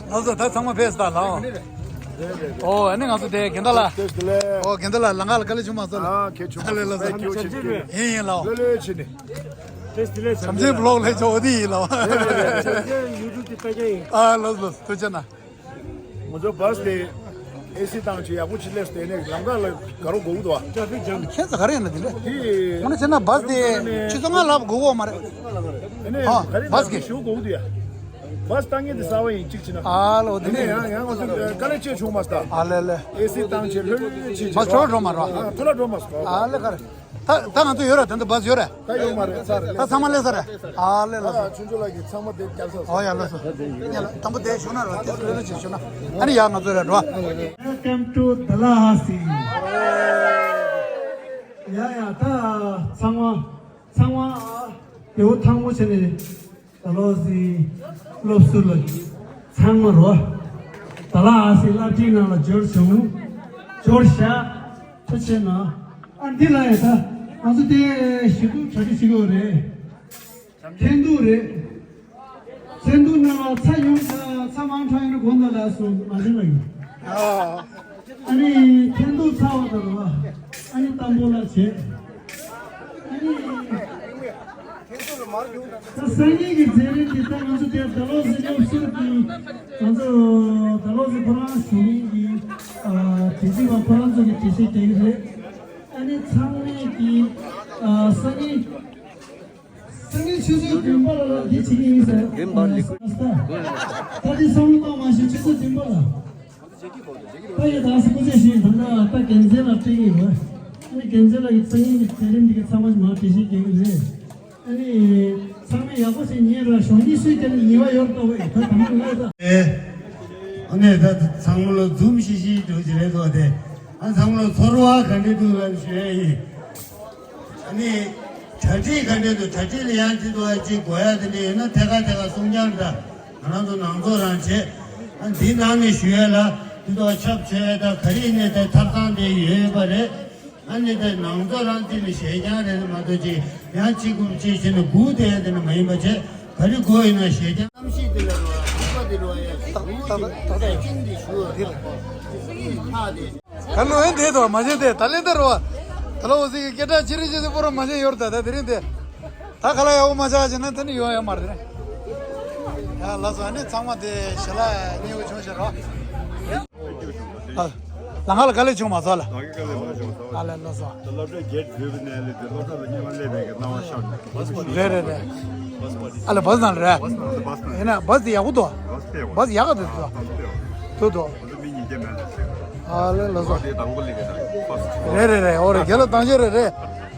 ལགས་སོ་ད་ཚང་མ་ཕེབས་སོང་ད་ལགས། ཨོ་ཨ་ནི་ང་ཚོ་དེ་དགེ་ཟླ་ལགས། བཀྲ་ཤིས་བདེ་ལེགས། ཨོ་དགེ་ཟླ་ལགས་ལམ་ཁ་ལ་དཀའ་ལས་བྱུང་མ་སོང་ལགས། ཨ་ཁྱེད་བྱུང་། ཨ་ལེ་ལགས་སོ། ཁྱེད་བྱུང་། ཡིན་ཡིན་ལགས། ལོ་ལོ་ཆེ་ནི། བཀྲ་ཤིས་བདེ་ལེགས། བྱམས་ཆེན་བི་ལོག་ལས་ཆོག་འོ་དེ་ཡིན་ལགས། བྱམས་ཆེན་ཡུ་ཊུབ་དེ་ལྟ་རྒྱུ་ཡིན། ཨ་ལགས་སོ་ཐུགས་རྗེ་གནང་། ང་ཚོ་བཱས་དེ་ཨེ་སི་བཏང་བྱས་ཡག་པོ་ཅིག་སླེབས་སོང་། དེ་ནས་ལམ་ཁ་ལ་དགའ་རབ་དགའ་བོ་འདུག་བ། ཊ་ཕིག་ཇམ། ཁྱད་མཚར་ག་རེ་ཡིན་ན་དེ་འདྲ། དེ་དངོས་གནས་བྱས་ན་བཱས་དེ་ཆུ་ཚོད་ལྔ་ལྷག་འགོར་གི་ཡོད་མ་རེད། དེ་ནས་ཨ་ག་རེ་བཱས་ལབ་ཀྱི་ཞུ་དགོས་འདུག་ཡ། བཱས་བཏང་མཁན་དེ་གསར་པ་ཡིན་གཅིག་བྱས་ན། ཨ་ལོ་དེ་དེ་ནས་ནས་ཡང་ཡང་ང་ཚོ་དཀའ་ལས་ཆེ་བྱུང་མ་སོང་། ཨ་ལེ་ལེ། ཨེ་སི་བཏང་བྱས་ལྷོད་ལྷོད་བྱས་བྱས། བཱས་འགྲོ་འགྲོ་མ་རེད། ཨ་ཐོ་ལ་འགྲོ་མ་སོང་། ཨ་ལེ་ག་རེ། ད་ད་ང་ཚོ་ཡོད་ར། ད་ད་བཱས་ཡོད་ར། ད་ཡོད་མ་རེད་ཚར་རེད། ད་ཚང་མ་སླེབས་ཚར་རེད། ཨ་ལེ་ལགས་སོ། ཨ་ཆུང་ཆུང་ལགས་ཀྱིས་ཚང་མ་དེ་བསྐྱར་ཚར་སོང་། ཨོ་ཡ་ལགས་སོ། ཡ་ལགས་དང་པོ་དེ་བཞུགས་ན་རོགས། དེ་ལོས་ལོས་ཅིག་བཞུགས་ན། ཨ་ནི་ཡ་ང་ཚོ་ར་འགྲོ། Welcome to Dalhousie. ཡ་ཡ་ད་ཚང་མ་ཚང་མ་དེའུ་ཐང་པོ་བྱས་ནས། ད་ལོ་སི་སློབ་ཟུར་ལ་ཚང་མ་རོ། ད་ལ་ཨ་སི་བསླབ་ཁྲིད་ནང་ལ་འབྱོར་བྱུང་། འབྱོར་བཞག་ཐུགས་རྗེ་གནང་། ཨ་འདི་ལ་ཡ་ད་ང་ཚོ་དེ་ཞི་དུ་གྲ་སྒྲིག་བྱེད་དགོས་རེད། འཐེན་ཐུག་རེད། འཐེན་ཐུག་ནང་ལ་ཚྭ་ཡོང་ཚ་ཚྭ་མང་དྲགས་ཡོང་ན་དགོངས་དག་ལ་སོང་མ་བྱུང་ལ་ཡིན། ཨ་ནི་འཐེན་ཐུག་ཚ་བ་དང་རོ། ཨ་ནི་གཏམ་པོ་ལ་བྱེད། ཨ་ནི། ད་སང་ཉིན་གྱི་མཛད་རིམ་འདི་ད་ང་ཚོ་དེ་ད་ལོ་ཟི་སློབ་ཟུར་གྱི་ང་ཚོ་ད་ལོ་ཟི་ཁོ་རང་གཞུང་གི་ཨ་དྲི་ཟིན་པ་ཁོ་རང་ཚོ་གི་དྲི་ཤེས་རྒྱག་གི་རེད། ཨ་ནི་ཚང་མས་ཀྱི་ཨ་སང་ཉིན་སང་ཉིན་ཆུ་ཚོད་བདུན་པ་ལ་འདི་བྱེད་ཀྱི་ཡིན་ཟེར། ད་འདི་བསམ་བློ་གཏོང་མ་ཤེས། ཆུ་ཚོད་བདུན་པ་ལ། ད་ཡི་དྭགས་སུ་སྐུ་ཚེ་ཞིག་འདུག་ན་ད་རྒྱལ་མཚན་ལ་སྤྲད་ཀྱི་ཡོད། ཨ་ནི་རྒྱལ་མཚན་ལ་ཡི་སང་ཉིན་གྱི་མཛད་རིམ་འདི་ག་ཚང་མ་མར་འགྲེལ་བཤད་རྒྱག་གི་རེད། ཨ་ནི་ཚང་མས་ཡག་པོ་ཞིག་ཉན་ར། ཞོགས་ཉིན་སུས་ཀྱང་ཉེས་པ་ཡོད་ལྟ་བས་ད་དམ་ལ་ད། ཨེ། ཨ་ནི་ད་ཚང་མ་ལ་འཛུམ་ཤིག་ཤིག་འགྲོ་གི་རེད་དོ། དེ་ཨ་ཚང་མ་ལ་ཚོར་བ་ག་འདྲ་འདུག་ལབ་ཞུ་ཡ་ཡིན། ཨ་ནི་གྲ་སྒྲིག་ག་འདྲ་འདུག་གྲ་སྒྲིག་ལ་ཡང་ཅི་འདུག་ཨ་ཅིག་དགོས་ཡ་དེ་འདྲ་ཡོད་ན་ཐད་ཀར་ཐད་ཀར་གསུང་རྐྱང་འདྲ། ང་རང་ཚོ་ནང་ཚོགས་རང་བྱེད། ཨ་འདི་ནང་ནས་ཞུ་ཡས་ལ་འདི་ཚོ་ཁྱབ་ཆེ་བས་ད་ག་རེ་ནས་ད་ཐབ་ཚང་དེ་ཡོད་པ་རེད། ཨ་ནི་ད་ནང་ཚོགས་རང་བྱེད་ནས་ཞལ་རྐྱང་རེད་མ་གཏོགས་ཅིག་ཡང་གཅིག་གུམ་གཅིག་བྱས་ནས་སྒུག་བསྡད་ཡ་དེ་འདྲ་མ་ཡིན་པ་བྱས། ག་རེ་དགོས་ཡིན་ན་ཞལ་རྐྱང་། གཏམ་བཤད་དེ་ལ་རོ་ཨ་ནུས་པ་དེ་རོ་ཨ་ཡ་ཞིག་ད་ད་ད་ད་ད་ད་ད་ད་ད་ད་ཅིང་དེ་ཞུ་བ་ཐག་དེ། ད་ལོ་ཡན་དེ་དོ་མ་བྱན་དེ་ད་ལེན་དེ་རོ། ད་ལོ་འོ་ཟིག་གི་སྐད་གྲགས་ཅི་རིགས་ཅི་ཟིག་པོ་རོ་མ་བྱན་ཡོར་ད་ད་དེ་རིང་དེ། ད་ཁ་ལ་ཡག་པོ་མ་ཆགས་ཅི་ན་དེ་ནི་ཡོང་ཡ་མ་རེད། ཡ་ལ་སོ་ཨ་ནི་ཚང་མ་དེ་ཞལ་ལག་མཉེས་པོ་བྱུང་ཤག་རོ། ལ་ལ་ང་ལ་དཀའ་ལས་བྱུང་མ་སོང་ལ། ད་གི་དཀའ་ལས་མ་བྱུང་སོང་། ཨ་ལེ་ལ་སོ། ད་སློབ་གྲྭའི་གེད་བརྒྱུད་པའི་གནས་ལས་དེ་སློབ་གྲྭ་ལ་སྙན་ངག་སླེབས་པའི་གི་སྣང་བ་ཤར་འདུག་རེད་རེད་རེད། ཨ་ལེ་བཱས་ནང་ལ་རེད། བཱས་ནང་ལ་བཱས་ནང་ཡིན་ན་བཱས་དེ་ཡག་པོ་འདུག་བཱས་དེ་ཡག་པོ་བཱས་ཡག་ག་འདུག་འདུག་འདུག་འདུག་ང་ཚོ་མི་གཉིས་ཀྱི་མེད་ལ་ཟེར། ཨ་ལེ་ལ་སོ། བཱས་དེ་དང་པོ་སླེབས་ཀྱི་ད་བཱས། རེད་རེད་རེད། ཨོ་རེད། རྒན་ལགས་དང་ཤོས་རེད་རེད།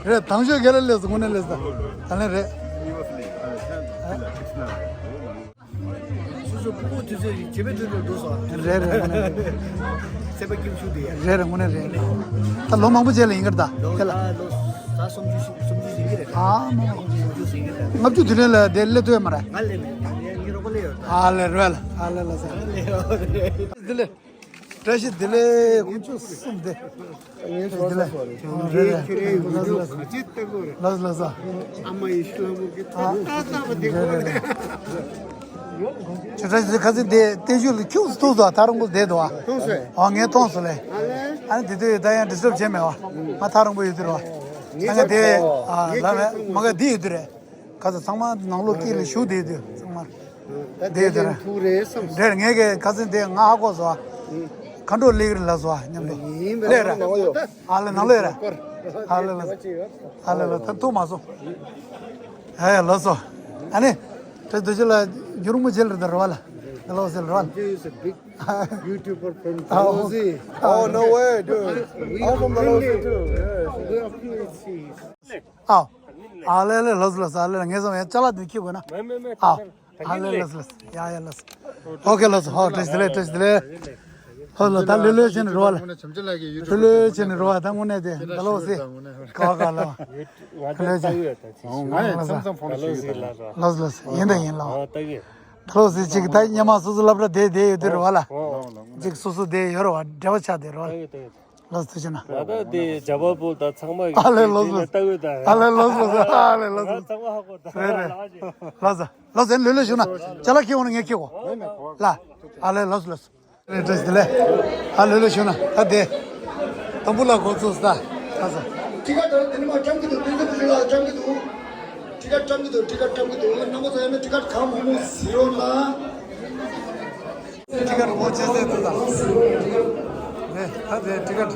རེད་དང་ཤོས་རྒན་ལགས་སླེབས་སོང་། དངོས་གནས་སླེབས་སོང་། ད་ལན་རེད། གཉིས་པ་སླེབས་ཡིན། ཨ་ལེ་ཤ་འདི་ལ་ཁྲིགས་ན། སོ་སོ་ཕྲུ་གུ་དུས་ཚོད་ཡིན་བྱེད་པའི་དུས་ཚོད་འགྲོ་སོང་། རེད་རེད་དངོས་གནས་རེད། སེམས་པ་སྐྱིད་ཤུགས་དེ་ཡ། རེད་རེད་དངོས་གནས་རེད། ད་ལོ་མང་པོ་རྗེས་ལ་ཡིན་གར་ད་ལོ་དེ་ལ། ད་ལོ་ད་སུམ་ཅུ་ཞིག་སུམ་ཅུ་ཟིན་གྱི་རེད། ཨ་མ་མ། སུམ་ཅུ་ཟིན་གྱི་རེད། ལྔ་བཅུ་དུས་ལེན་ལ་དེ་སླེབས་ཐུབ་ཡ་མ་རེད། ང་སླེབས་མེད། ད་ངའི་རོགས་པ་སླེབས་ཡོད་ད། ཨ་ལེ་རོལ་ཨ་ལེ་ལ་ཟེར། ལེ་ཡོད་རེད། དེ་ལས། བཀྲ་ཤིས་བདེ་ལེགས་དཀོན་མཆོག་གསུམ་ལྡན། ངའི་བཟོ་ལྟ་སོགས་རེད། ཨ་རེད་རེད། ཁྱེད་རའི་ལགས་སོ་ལགས་སོ། ལགས་སོ་ལགས་སོ། ཨ་མ་ཡེ་ཤེས་ལྷ་མོ་གི་ཐོག་ཏག་ཏག་པ་དེ་དགོས་རེད། ཁྱོད་བཀྲ་ཤིས་ཁ་སང་དེ་བརྟན་བཞུགས་ལ་ཁྱུག་ཙམ་ཐུག་སོང་། ཐག་རིང་པོ་བསྡད་འདུག་ཨ། མཐོང་སོང་། ཨ་ངས་མཐོང་སོང་ལེ། ཨ་ལེ། ཨ་ནི་དེ་དུས་ད་ཡང་ཌི་སི་ཊབ་བྱས་མེད་པ། ང་ཐག་རིང་པོ་ཡོད་དུས་རེད་པ། ཨ་ངས་དེ་ཨ་ལ་མེད་མ་ག་འདི་ཡོད་དུས་རེད། ཁ་ས་ཚང་མ་ནང་ལོགས་དཀྱིལ་ལ་བཞུགས་བསྡད་དུས་ཚང་མ། ད་བསྡད་དེ་དུས་རེད། ཐུག་རེད་བསམ་སོང་། རེད་ངས་ཀྱི་ཁ་སང་དེ་ང་ཧ་གོ་སོང་། མཁའ་འགྲོ་སླེབས་ཀྱི་རེད་ལབ་སོང་ཉམས་ལེན། ཡིན་པས་སླེབས་རེད། ནང་ཡོད། ཨ་ལེ་ནང་ལོགས་རེད། ཨ་ལེ་ལ། ཨ་ལེ་ལ་ད་ཐུག་མ་སོང་། ཨེ་ལགས་སོ། ཨ་ནི། དེ་དུས་ལ་རྒྱུ་རུ་མོ་བྱེད་ལ་ད་རེད་པ་ལ། ལགས་སོ་ལ་རེད་པ་ལ། There is a big YouTuber from Dalhousie. Oh no way, dude. I'm from Dalhousie too. Yeah. We are P H Cs. ཨ། ཨ་ལེ་ལེ་ལགས་སོ་ལགས་སོ། ཨ་ལེ་ལེ་ངས་བསམ་ཡང་ཅ་ལག་འདི་ཁྱེར་དགོས་ན། མེད་མེད་མེད། ཨ། ད་ཨ་ལེ་ལེ་ལགས་སོ་ལགས་སོ། ཡ་ཡ་ལགས་སོ། ཨོ་ཁེ་ལགས་སོ། ཧོ་བཀྲ་ཤིས་བདེ་ལེགས། བཀྲ་ཤིས་བདེ་ལེགས། ལོས་ལོས་ད་ལོས་ལོས་བྱས་ནས་རོ་བ་ལ། ལོས་ལོས་བྱས་ནས་རོ་བ་ད་དངོས་གནས་དེ་ད་ལོ་སི། ག་བ་ག་ལ། ང་ཡང་མཚམས་མཚམས་ཕོན་ལ་ཞུགས་ཡོད་ད། ལོས་ལོས་ཡིན་ད་ཡིན་ལ། ད་ལོ་སི་ཅིག་ད་སྙེ་མ་སོ་སོ་སློབ་གྲྭ་དེ་དེ་ཡོད་དེ་རོ་བ་ལ། ཅིག་སོ་སོ་དེ་ཡོད་རོ་བ་འབྲེལ་བ་ཆགས་དེ་རོ་བ་ལ། ལགས་སོ་ཐུགས་རྗེ་གནང་། ད་ལྟ་དེ་ཇ་བ་པོ་དང་ཚང་མ་གི་ཨ་ལས་ལགས་སོ། ལྟ་གི་ད། ཨ་ལས་ལགས་སོ། ཨ་ལས་ལགས་སོ། ང་ཚང་མ་ཧ་གོ་ད། རེད་རེད། ལགས་སོ། ལགས་སོ་ལོས་ལོས་ཞུ་ན། ཅ་ལག་ཁྱེར་འོང་ན་ངས་ཁྱེར་གོ་ལ། ཨ་ལས་ལགས་སོ་ལགས་སོ། རེད་རེད་དེ་ལས། ཨ་ལོས་ལོས་ཞུ་ན་ད་དེ། དང་པོ་ལ་གོ་ཚུགས་ས། ལགས་སོ། ཊི་ཀཊ་དེ་ནི་མ་བཀྲམ་གི་འདུག་དེ་ཚོ་བུ་ལ་བཀྲམ་གི་འདུག་ཊི་ཀཊ་བཀྲམ་གི་འདུག་ཊི་ཀཊ་བཀྲམ་གི་འདུག་རྣམ་པ་ཚོ་ཡང་ན་ཊི་ཀཊ་གང་མང་མང་ཟེར་ཡོང་ན། ཊི་ཀཊ་ངོ་ཆེ་སེ་ཐུག་ད། ནས་ད་དེ་ཊི་ཀཊ།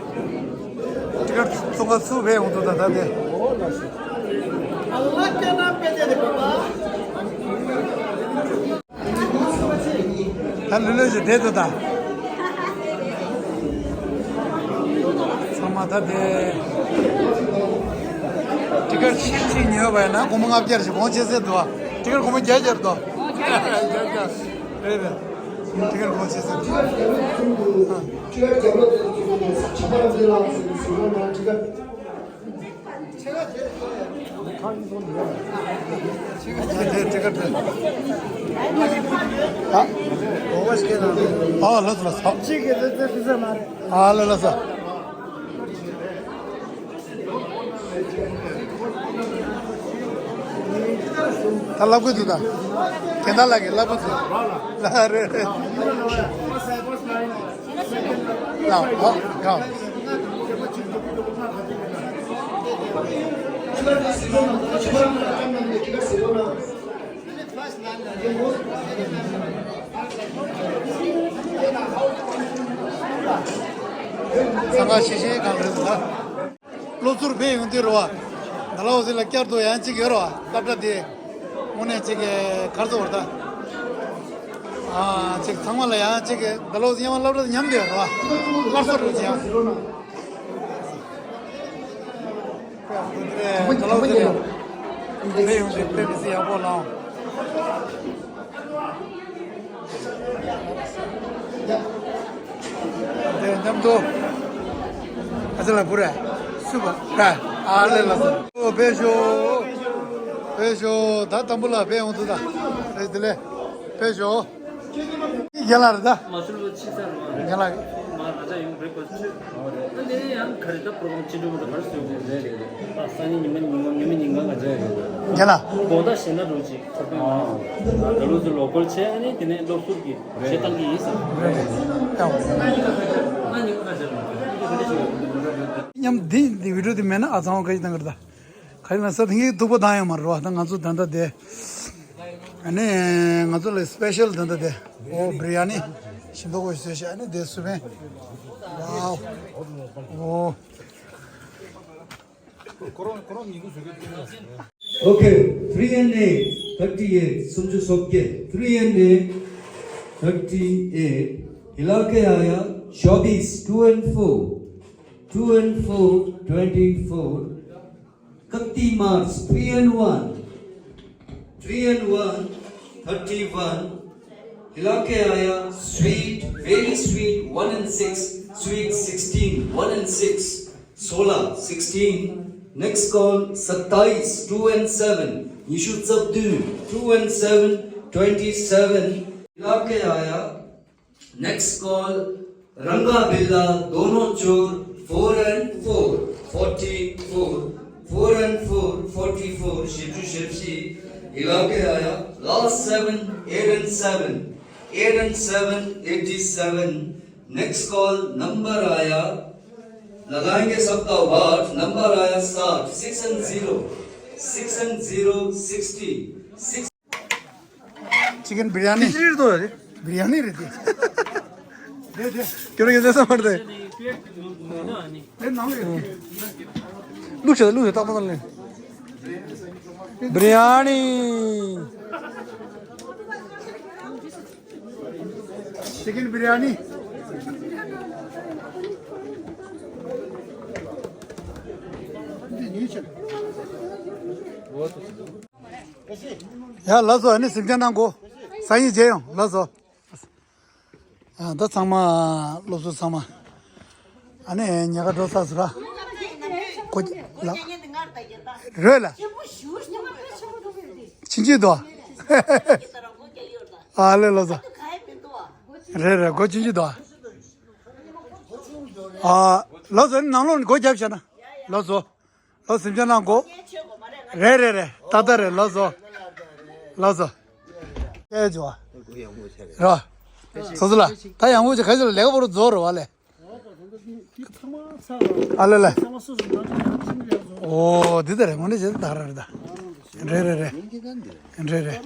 ཊི་ཀཊ་ཚོང་ཁང་ཚུགས་བས་ཡོང་ཐུག་ད་ད་དེ། ད་ལུས་ལུས་ཞིག་བསྡད་ཐུག་ད། ཚང་མ་ད་དེ། ཊི་ཀཊ་ཤིག་ཉོས་པ་ཡིན་ན་སྒོར་མོ་ལྔ་བརྒྱ་ཞིག་གོང་ཆེ་སེ་འདུག་ཊི་ཀཊ་སྒོར་མོ་བརྒྱད་བརྒྱ་རེད་དོ། བརྒྱད་བརྒྱ། རེད་རེད། ཊི་ཀཊ་གོང་ཆེ་ཟེར། ཊི་ཀཊ་རྒྱབ་ལོགས་དེ་ཚོ་ཁྱད་པར་འདི་ལ་ཟེར་ན་ཊི་ཀཊ། ཊི་ཀཊ་དེ། ཨ། ཨོ་ལགས་སོ་ལགས་སོ། ཨ་ལགས་ལགས་སོ། ད་ལབ་དགོས་འདུག་ད། རྒན་དར་ལགས་ཀྱིས་ལབ་དགོས་འདུག་ལ་རེད་རེད། ལ་ཨོ་ག་ཚང་མ་ཤེས་ཤེས་གང་རེད་ལ། སློབ་ཟུར་ཕེབས་ཡོང་དུས་རེད་བ། ད་ལོ་ཟིན་ལ་བསྐྱར་དུ་ཡང་གཅིག་ཡོད་རེད་བ། སློབ་གྲྭ་དེ་དངོས་གནས་གཅིག་ག་རེ་ཟེར་བ་རེད་ད། ཨ་གཅིག་ཚང་མ་ལ་ཡང་གཅིག་ད་ལོ་ཟིན་ཡང་སློབ་གྲྭ་དེ་མཉམ་དུ་ཡོད་རེད་བ། སླར་གསོ་རེད་ཅེས་ཡང་། ད་ལོ་ཟིན་ལ་ཕེབས་ཡོང་དུས་དཔེ་མི་སྲིད་ཡག་པོ་ལངས། དེ་མཉམ་དུ། ཨ་ཙི་ལ་བུ་རེད། སུ་བ་ར། ཨ་ལེ་ལ་སོ། ཨོ་ཕེབས་ཤོག་ཕེབས་ཤོག་ད་དང་པོ་ལ་ཕེབས་ཡོང་ཐུག་ད། རེད་དེ་ལས། ཕེབས་ཤོག་རྒན་ལགས་རེད་ད། མ་སུ་ལོ་ཕྱི་ས་རུ། རྒན་ལགས། མ་ང་ཚ་ཡོང་བྲེག་ཕ་སི་ཆུ། ཨ་ནི་ཡང་ག་རེ་ད་པོ་རོ་གྲམ་ཅི་འགྲོ་མ་ད་ག་རེ་སུ་ཡོང་རེད་རེད། ད་སང་ཉིན་ཉི་མ་ཉི་མ་ཉི་མ་ཉིན་གང་ང་ཚ་ཡོང་རེད། རྒན་ལགས། གོ་ད་ཞེ་ན་རུ་ཅིག་ད་ལོ་ཚོ་ལོ་ཀལ་བྱས་ཨ་ནི་དེ་ནས་སློབ་ཟུར་གྱི་བྱེད་སྟངས་ཀྱི་ཡིན་ས། མཉམ་འདི་འདི་བི་ཌིའོ་འདི་མེད་ན་ཨ་ཚང་བ་ག་ཅིག་བཏང་གི་རེད་ད། ག་ཅིག་ན་ས་དེང་གི་ཐུག་པ་བཏང་ཡོད་མ་རེད་བ། ད་ང་ཚོ་ད་ལྟ་དེ་ཨ་ནི་ང་ཚོ་ལ་སི་པེ་ཤལ་ད་ལྟ་དེ་ཨོ་བི་རི་ཡ་ནི་ཞིམ་པོ་བཟོས་ཤག་ཨ་ནི་དེ་སུ་བན། ཝའོ། ཨོ། Okay, three N A thirty-eight, སུམ་ཅུ་སོ་བརྒྱད, three N A thirty-eight, ཧི་ལ་ཀེ་ཨ་ཡ་ཤོ་བིས, two N four, two N four, twenty-four, ཀ་ཏི་མཱར་ཆི, three N one, three N one, thirty-one, ཧི་ལ་ཀེ་ཨ་ཡ་sweet, very sweet, one N six, sweet sixteen, one N six, སོ་ལ་sixteen, next call, ས་ཏཱ་ཡིས, two N seven, ཉི་ཤུ་རྩ་བདུན, two N seven, twenty-seven, ཧི་ལ་ཀེ་ཨ་ཡ། Next call, རང་ག་བི་ལ་རྡོ་ནོར་ཅོར, four N four, forty-four, four N four, forty-four, བཞི་བཅུ་ཞེ་བཞི། ཧི་ལ་ཀེ་ཨ་ཡ། Last seven, eight N seven, eight N seven, eighty-seven. Next call, number आया, लगाएंगे सबका वार, number आया साठ, six N zero, six N zero, sixty, six. Chicken biryani. Biryani རེད་དེ། རེད་དེ། ཁྱོད་རང་གིས་ཟེར་ས་མ་རེད་དེ། རེད་ནང་ལ་ཡོད། བླུགས་བྱས་བླུགས་བྱས་ཏག་ཏག་ལ། Biryani. Chicken biryani. ཡ་ལགས་སོ། ཨ་ནི་གཟིམ་འཇག་གནང་གོ། སང་ཉིན་མཇལ་ཡོང་། ལགས་སོ། ད་ཚང་མ་སློབ་གསོ་ཚང་མ། ཨ་ནི་ཉལ་ཁ་འགྲོ་ཚར་སོང་ར། གོ་ལ། རོལ་ལ། ཕྱིན་ཅི་དོ། ཨ་ལེ་ལོ་ཚོ། རེད་རེད། གོ་ཕྱིན་ཅི་དོ། ཨ། ལོ་ཚོ་ནང་ལོགས་ནས་སྒོ་རྒྱབ་བཞག་ན། ལོ་ཚོ། ལོ་སེམས་ཅན་ནང་གོ། རེད་རེད་རེད། ཏག་ཏག་རེད། ལོ་ཚོ། ལོ་ཚོ། ཨེ་ཇོ། ར། སོ་སོ་ལ། ད་ཡང་མོ་ཅིག་ཁ་ཅིག་ལ་ལས་ཀ་བོར་རྫོགས་རེད་བ་ལས། ཨ་ལ་ལ། ཨོ་འདི་ལྟ་རེད། དངོས་གནས་བྱས་ད་ར་རེད་ད། རེད་རེད་རེད། རེད་རེད།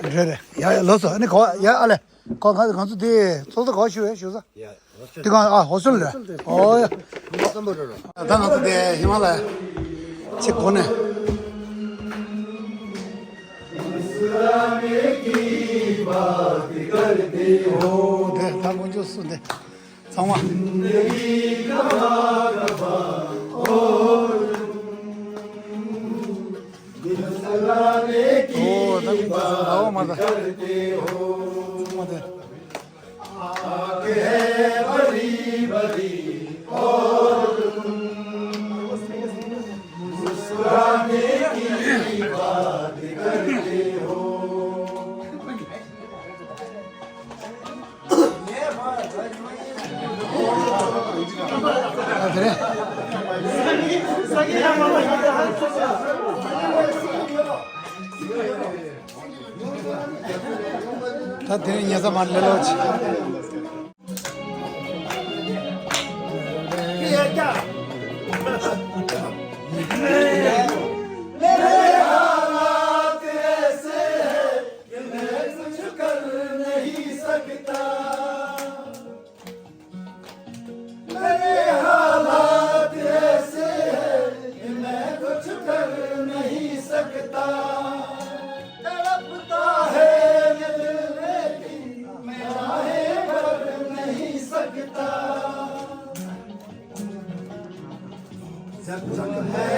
རེད་རེད། ཡ་ཡ་ལོ་ཚོ། ཨ་ནི་གོ་ཡ་ཨ་ལེ། ཁོ་ཁ་ང་ཚོ་དེ་ཚོགས་གཙོ་གོ་ཞུ་བས་ཞུ་ས། དེ་གང་ཨ་ཧོ་སུལ་རེད། ཨོ་ཡ། ད་ང་ཚོ་དེ་ཧི་མ་ལ་ཡ་ཆེ་གོ་ནས། ཨོ་དེ་ད་དཀོན་མཆོག་གསུམ་དེ་ཚང་མ། ཨོ་ད་ཨོ་མ་ད། ཚང་མ་དེ། ད་དེ་རིང་ཉལ་ས་མ་ལེ་ལོ་ཆེ། मेरे हालात ऐसे हैं कि मैं कुछ कर नहीं सकता। तड़पता है ये दिल, लेकिन मैं राहें भर नहीं सकता। जख्म है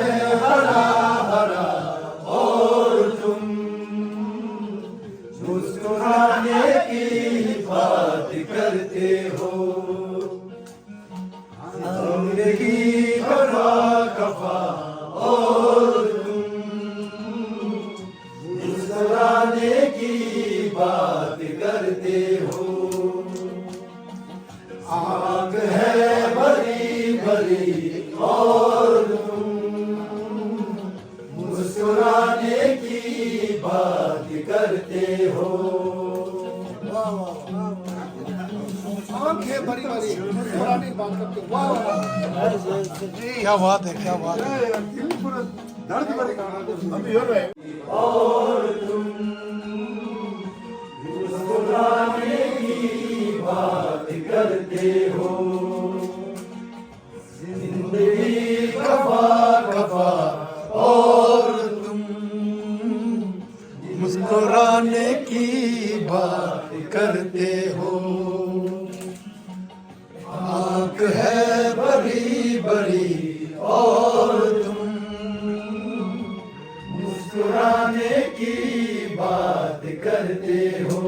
हरा भरा और तुम मुस्कुराने की बात करते हो। जिंदगी भरा खफा और तुम मुस्कुराने की बात करते हो। आंख है भरी भरी और तुम मुस्कुराने की बात करते हो। आंखें भरी भरी मुस्कुराने की बात करते हो। वाह, वाह। क्या बात है, क्या बात है। दिल पूरा दर्द भरे गाना। अभी हो रहा है। और तुम मुस्कुराने की बात करते हो। जिंदगी खफा खफा और तुम मुस्कुराने की बात करते हो। आंख है बड़ी बड़ी और तुम मुस्कुराने की बात करते हो।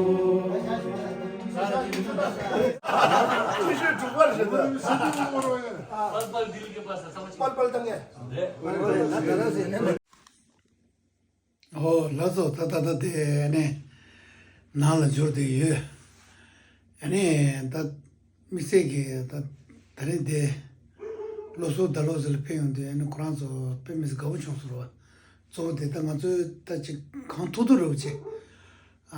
पल पल दिल के पास है, समझ पल पल तंग है। ཨོ་ལགས་སོ། ད་ད་ད་དེ་ནས་ནང་ལ་འབྱོར་བསྡད་ཡོད། ཨ་ནི་ད་དམིགས་བསལ་གྱི་ད་ད་རིང་དེ་སློབ་གསོ་ད་ལོ་ཟེར་ལ་ཕེབས་ཡོང་དུས། ཨ་ནི་ཁོ་རང་ཚོ་དཔེ་མི་སྲིད་དགའ་པོ་བྱུང་སོང་ར། གཙོ་བོ་དེ་ད་ང་ཚོའི་ད་ཅིག་གང་ཐུབ་ཐུབ་རེ་བ་བྱས། ཨ།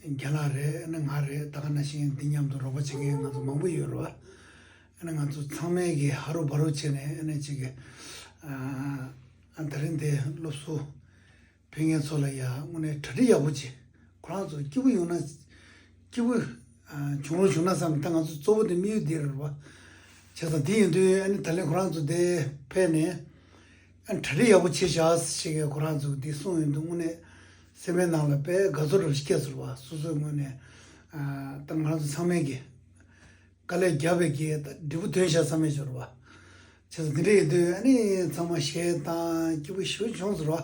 རྒན་ལགས་རེད། ཨ་ནི་ང་རེད། ད་ག་ནང་བཞིན་འདི་མཉམ་དུ་རོགས་པ་བྱེད་མཁན་ང་ཚོ་མང་པོ་ཡོད་རེད་བ། ཨ་ནི་ང་ཚོ་ཚང་མས་ཀྱི་ཧ་རུ་བ་རུ་བྱས་ནས། ཨ་ནི་ཅིག་གི་ཨ་ད་རིང་དེ་སློབ་གསོ་ཕེབས་མཁན་ཚོ་ལ་ཡ་དངོས་གནས་གྲ་སྒྲིག་ཡག་པོ་བྱས། ཁོ་རང་ཚོ་སྐྱིད་པོ་ཡོང་ན། སྐྱིད་པོ་ཨ་བྱུང་རོགས་བྱུང་ན་བསམ། ད་ང་ཚོ་གཙོ་བོ་དེ་དམིགས་ཡུལ་དེ་རེད་བ། བྱས་ཙང་དེ་ཡིན་དུས། ཨ་ནི་ད་ལན་ཁོ་རང་ཚོ་དེ་ཕེབས་ནས། ཨ་གྲ་སྒྲིག་ཡག་པོ་བྱས་བཞག་ཞེས་ཀྱི་ཁོ་རང་ཚོ་འདི་གསུངས་ཡོང་དུས། དངོས་གནས་སེམས་པའི་ནང་ལ་དཔེ་དགའ་ཚོར་རེ་སྐྱེས་སོང་བ། སོ་སོའི་ངོས་ནས་ཨ་ད་ང་རང་ཚོ་ཚང་མས་ཀྱི་དཀའ་ལས་བརྒྱབ་པའི་གི་འབྲས་བུ་ཐོན་ཤག་བསམ་ཡས་ཤོར་བ། བྱས་ཙང་འདི་འདྲ་ཡིན་དུས། ཨ་ནི་ཚང་མ་གཞས་བཏང་། སྐྱིད་པོ་ཞེ་པོ་བྱུང་སོང་བ།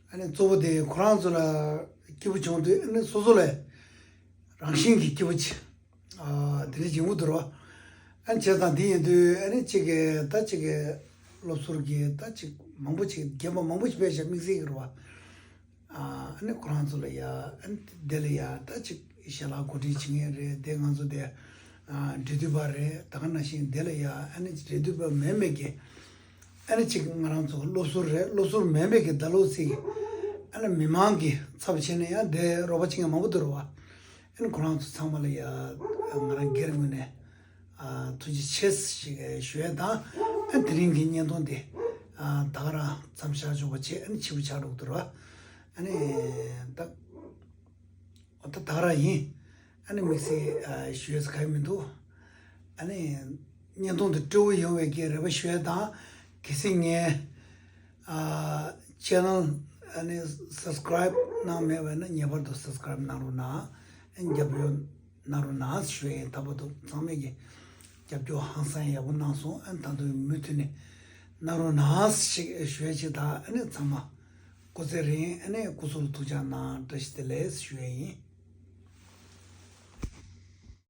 ཨ་ནི་གཙོ་བོ་དེ་ཁོ་རང་ཚོ་ལ་ སྐྱིད་པོ་བྱུང་དུས་ཨ་ནི་སོ་སོ་ལ་རང་བཞིན་གྱིས་སྐྱིད་པོ་ཆེ། ཨ་དེ་འདྲ་ཡིན་གྱི་འདུག་རོ། ཨ་ནི་བྱས་ཙང་དེ་ཡིན་དུས་ཨ་ནི་གཅིག་གི་ད་གཅིག་གི་སློབ་ཟུར་གྱི་ད་གཅིག་མང་པོ་ཅིག་རྒན་པ་མང་པོ་ཞིག་ཕེབས་ཤག་དམིགས་བསལ་གྱི་རོ། ཨ་ནི་ཁོ་རང་ཚོ་ལ་ཡ་ཨ་ནི་དེ་ལ་ཡ་ད་གཅིག་ཞལ་ལག་གོ་སྒྲིག་བྱེད་མཁན་རེད། དེ་ང་ཚོ་དེ་འབྲེལ་མཐུད་པ་རེད། ད་ག་ནང་བཞིན་དེ་ལ་ཡ་ཨ་ནི་འབྲེལ་མཐུད་པ་མེད་མེད་ཀྱི་ཨ་ནི་གཅིག་ང་རང་ཚོ་སློབ་ཟུར་རེད། སློབ་ཟུར་མེད་མེད་ཀྱི་ད་ལོ་ཚིག་ཨ་ནི་མི་མང་གི་ཚབ་བྱས་ནས་ཡང་དེ་རོགས་པ་བྱེད་མཁན་མང་པོ་འདུག་རོ། ཨ་ནི་ཁོ་རང་ཚོ་ཚང་མ་ལ་ཡ་ང་རང་སྒེར་ངོས་ནས་ཨ་ཐུགས་རྗེ་ཆེ་ཞེས་ཞུ་ཡས་དང་། ཨ་དེ་རིང་གི་བརྙན་ཐུང་འདི་ཨ་ད་ག་རང་མཚམས་བཞག་ཆོག་པ་བྱས། ཨ་ནི་ཕྱི་པོ་ཆགས་འགྲོ་གི་འདུག་ར། ཨ་ནི་ད་ད་ག་རང་ཡིན། ཨ་ནི་དམིགས་བསལ་ཨ་ཞུ་ཡས་ག་ཡེ་མི་འདུག་ཨ་ནི་བརྙན་ཐུང་འདི་སྤྲོ་བོ་ཡོང་བའི་གི་རེ་བ་ཞུ་ཡས་དང་། གལ་སྲིད་ངའི་ཨ་ཆེ་ནལ་ཨ་ནི་སབ་སི་ཀ་རའིབ་གནང་མེད་པ་ན་ངེས་པར་དུ་སབ་སི་ཀ་རའིབ་གནང་རོགས་གནང་། ཨ་ནི་རྒྱབ་སྐྱོར་གནང་རོགས་གནང་ཞུ་ཡས་ཡིན། ད་བར་དུ་ཚང་མས་ཀྱི་རྒྱབ་སྐྱོར་ཧང་སང་ཡག་པོ་གནང་སོང་། ཨ་ནི་ད་དུང་མུ་མཐུད་ནས་གནང་རོགས་གནང་ཞེས་ཞུ་ཡས་ཅིག་དང་། ཨ་ནི་ཚང་མ་སྐུ་ཚེ་རིང་། ཨ་ནི་སྐུ་གཟུགས་ལ་ཐུགས་ཅག་གནང་། བཀྲ་ཤིས་བདེ་ལེགས་ཞུ་ཡས་ཡིན།